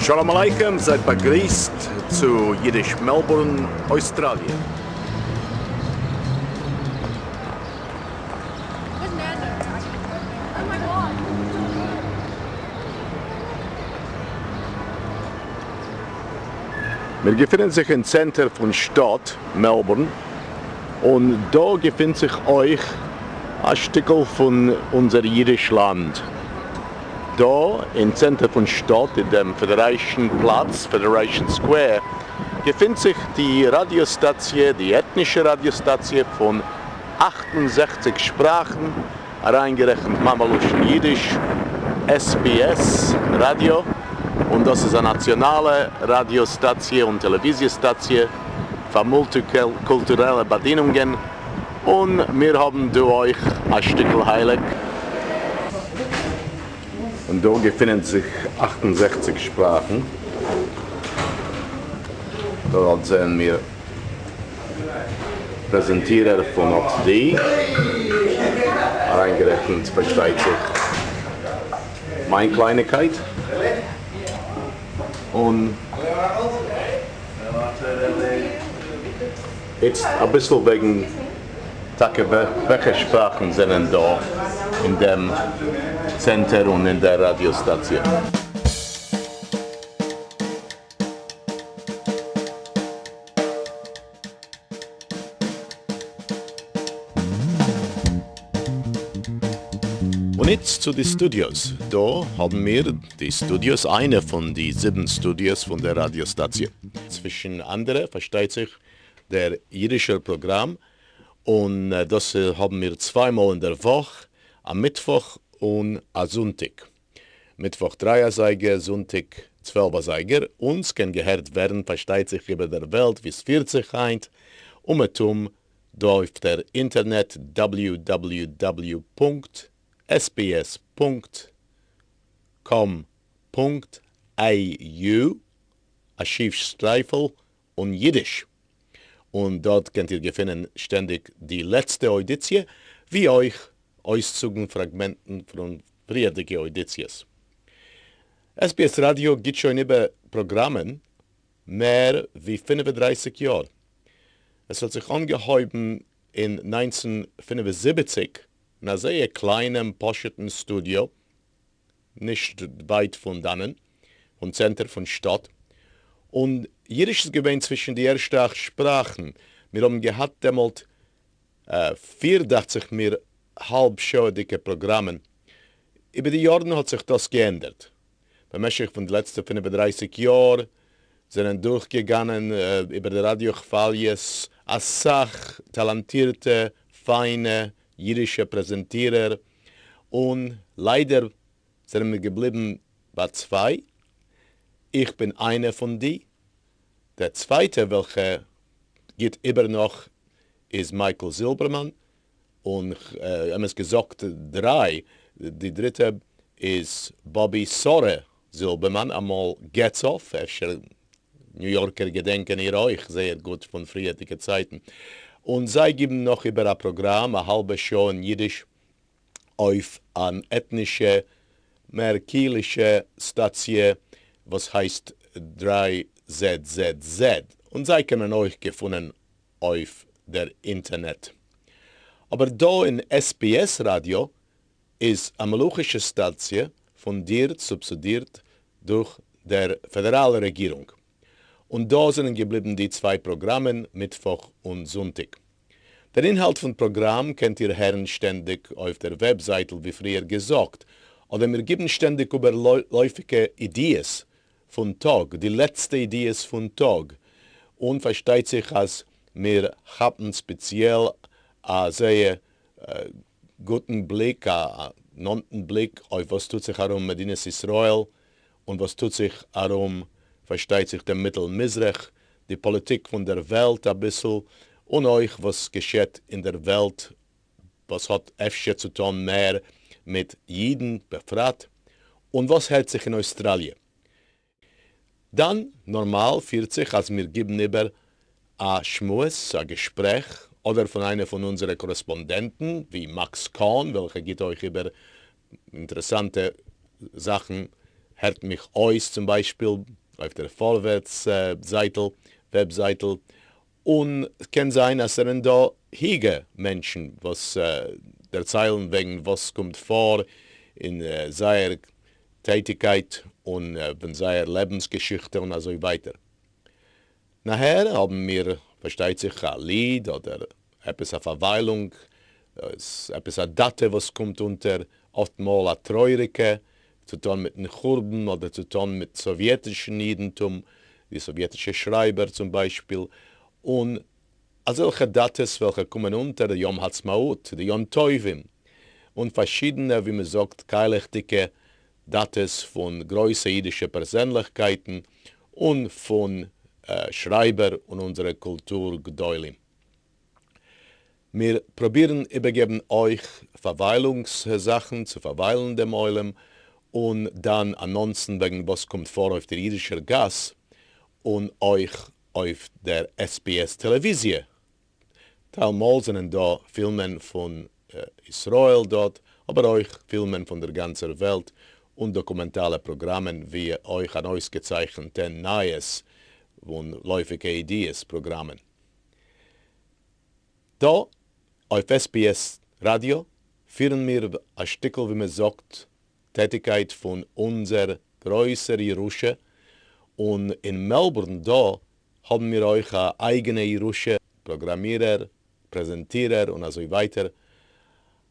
שלום עליכם, זייט באגריסט צו אידיש מעלבורן, אויסטראליע. מיר געפינען זיך אין צענטער פון שטאט מעלבורן, און דא געפינט זיך אויך א שטיקל פון אונזער אידיש לאנד. דא אין צענטער פון שטאט אין דעם פעדערעישאן פלאץ, Federation Square, געפינט זיך די ראדיא סטאציע, די עטנישע ראדיא סטאציע פון 68 שפראכן, אריינגערעכנט מאמע לשון אידיש, SBS ראדיא, און דאס איז א נאציאנאלע ראדיא סטאציע און טעלעוויזיע סטאציע פאר מולטיקולטורעלע באדינונגען, און מיר האבן דא אויך א שטיקל הייליג. און דא געפינען זיך 68 שפראכן. דארט זעען מיר פרעזענטירער פון אט די, אריינגערעכנט פארשטייט זיך מיין קלייניקייט, און איצט אביסל וועגן טאקע וועלכע שפראכן זענען דא אין דעם צענטער און אין דער ראדיא סטאציע. און איצט צו די סטודיאס. דא האבן מיר די סטודיאס, איינע פון די זיבן סטודיאס פון דער ראדיא סטאציע. צווישן אנדערע פארשטייט זיך דער אידישער פראגראם, און דאס האבן מיר צוויי מאל אין דער וואך, א מיטוואך און א זונטאג. מיטוואך דריי אזייגער, זונטאג 12 אזייגער. אונז קען געהערט ווערן פארשטייט זיך איבער דער וועלט ווי עס פירט זיך היינט, אומעטום דא אויף דער אינטערנעט www.sbs.com.au א שיף שטרייפל און אידיש. און דארט קענט איר געפינען שטענדיג די לעצטע אוידיציע, ווי אויך אויסצוגן פראגמענטן פון פריערדיגע אוידיציעס. SBS ראדיא גיט שוין איבער פראגראמען מער ווי 35 יאר. עס האט זיך אנגעהויבן אין 1975 אין א זייער קליינעם פשוט'ן סטודיאו, נישט ווייט פון דאנען, פון צענטער פון שטאט, און אידיש איז געווען צווישן די ערשטע אכט שפראכן. מיר האבן געהאט דעמאלט פיר, דאכט זיך מיר, האלב שעה'דיגע פראגראמען. איבער די יארן האט זיך דאס געענדערט. במשך פון די לעצטע 35 יאר זענען דורכגעגאנען איבער די ראדיא כוואליעס אסאך טאלאנטירטע פיינע אידישע פרעזענטירער, און ליידער זענען מיר געבליבן ביי צוויי, איך בין איינער פון די, דער צווייטער וועלכע גיט איבער נאך איז מייקל זילבערמאן, און אמת געזאגט דריי, די דריטע איז באבי שרה זילבערמאן, אמאל געצאף, אפשר ניו יארקער געדענקען איר אויך זייער גוט פון פריערדיגע צייטן, און זיי גיבן נאך איבער א פראגראם א האלבע שעה אין אידיש אויף אן עטנישע מער קהל'ישע סטאציע וואס הייסט 3ZZZ, און זיי קען מען אויך געפונען אויף דער אינטערנעט. אבער דא אין SBS ראדיא איז א מלוכישע סטאציע פונדירט, סובסידירט דורך דער פעדעראלער רעגירונג. און דא זענען געבליבן די צוויי פראגראמען מיטוואך און זונטאג. דער אינהאלט פון פראגראם קענט איר הערן שטענדיג אויף דער וועבזייטל ווי פריער געזאגט, אדער מיר גיבן שטענדיג איבער לויפיגע ידיעות פון טאג, די לעצטע ידיעות פון טאג, און פארשטייט זיך אז מיר כאפן ספעציעל א זייער גוטן בליק, א נאנטן בליק אויף וואס טוט זיך ארום מדינת ישראל, און וואס טוט זיך ארום פארשטייט זיך דעם מיטל מזרח, די פאליטיק פון דער וועלט אביסל, און אויך וואס געשעט אין דער וועלט וואס האט אפשר צו טון מער מיט אידן בפרט, און וואס הערט זיך אין אויסטראליע. דאן נארמאל פירט זיך אז מיר גיבן איבער א שמועס, א געשפרעך, אדער פון איינע פון אונזערע קארעספאנדענטן, ווי מאקס קאהן, וועלכע גיט אויך איבער אינטערעסאנטע זאכן. הערט מיך אויס צום ביישפיל אויף דער פארווערטס זייטל, וועבזייטל, און קען זיין אז ס'זענען דא היגע מענטשן וואס דערציילן וועגן וואס קומט פאר אין זייער טעטיגקייט און פון זייער לעבנס געשיכטע און אזוי ווייטער. נאכהער האבן מיר פארשטייט זיך א ליד אדער עפעס א פארוויילונג, עפעס א דאטע וואס קומט אונטער, אפט מאל א טרויעריגע, צו טון מיטן חורבן אדער צו טון מיט סאוויעטישן אידנטום, די סאוויעטישע שרייבער צום ביישפיל, און אזעלכע דאטעס וועלכע קומען אונטער די יום העצמאות, די יום טובים, און פארשידענע ווי מען זאגט קיילעכדיגע דאטעס פון גרויסע אידישע פערזענליכקייטן און פון שרייבער און אונזערע קולטור גדולים. מיר פרובירן איבערגעבן אויך פארוויילונגס זאכן צו פארוויילן דעם עולם און דאן אנאנסן וועגן וואס קומט פאר אויף דער אידישער גאס און אויך אויף דער SBS טעלעוויזיע. טייל מאל זענען דא פילמען פון ישראל דארט, אבער אויך פילמען פון דער גאנצער וועלט און דאקומענטאלע פראגראמען ווי אויך אן אויסגעצייכנטע נייעס און לויפיגע ידיעות פראגראמען. דא אויף SBS ראדיא פירן מיר א שטיקל ווי מען זאגט טעטיגקייט פון אונזער גרויסער ירושה, און אין מעלבורן דא האבן מיר אויך א אייגענע ירושה, פראגראמירער, פרעזענטירער און אזוי ווייטער,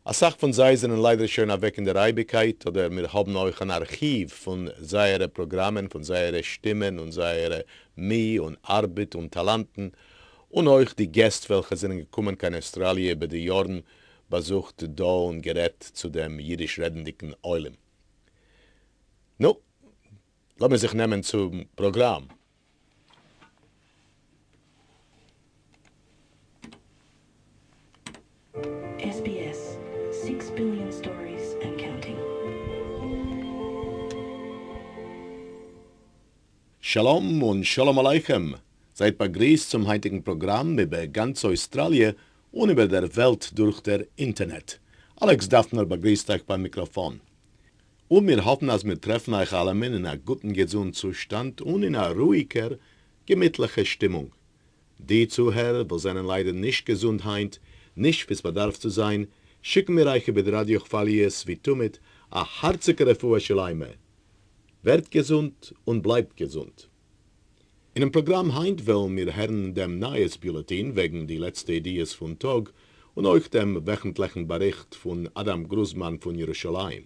אסאך פון זיי זענען ליידער שוין אוועק אין דער אייביגקייט, אדער מיר האבן אויך אן ארכיוו פון זייערע פראגראמען, פון זייערע שטימען און זייערע מי און ארבעט און טאלאנטן, און אויך די געסט וועלכע זענען געקומען קיין אויסטראליע איבער די יארן, באזוכט דא און גערעדט צו דעם אידיש רעדנדיגן עולם. נו, לאמיר זיך נעמען צום פראגראם. SBS, six billion stories and counting. שלום און שלום עליכם! זייט באגריסט צום היינטיגן פראגראם איבער גאנץ אויסטראליע און איבער דער וועלט דורך דער אינטערנעט. אלעקס דאפנער באגריסט אייך ביים מיקראפאן. און מיר האפן אז מיר טרעפן אייך אלעמען אין א גוטן געזונט צושטאנד און אין א רואיגער געמיטליכע שטימונג. די צוהערער וואס זענען ליידער נישט געזונט היינט, נישט ווי ס'באדארף צו זיין, שיקן מיר אייך איבער די ראדיא כוואליעס ווי תמיד א הארציגע רפואה שלימה. ווערט געזונט און בלייבט געזונט. אינעם פראגראם היינט וועלן מיר הערן דעם נייעס בולעטין וועגן די לעצטע ידיעות פון טאג, און אויך דעם וועכנטליכן באריכט פון אדם גרוזמאן פון ירושלים.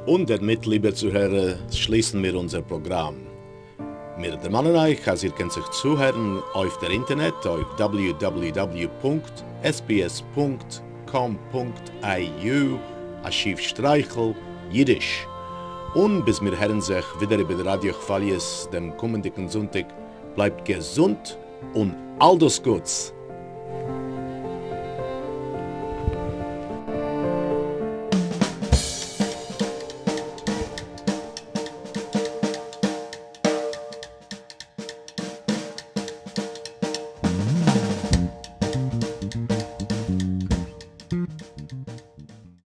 און דערמיט, ליבע צוהערער, שליסן מיר אונזער פראגראם. מיר דערמאנען אייך אז איר קענט זיך צוהערן אויף דער אינטערנעט אויף www פונקט sbs פונקט com פונקט au א שיף שטרייכל אידיש. און ביז מיר הערן זיך ווידער איבער די ראדיא כוואליעס דעם קומענדיגן זונטאג, בלייבט געזונט און אלדאס גוטס!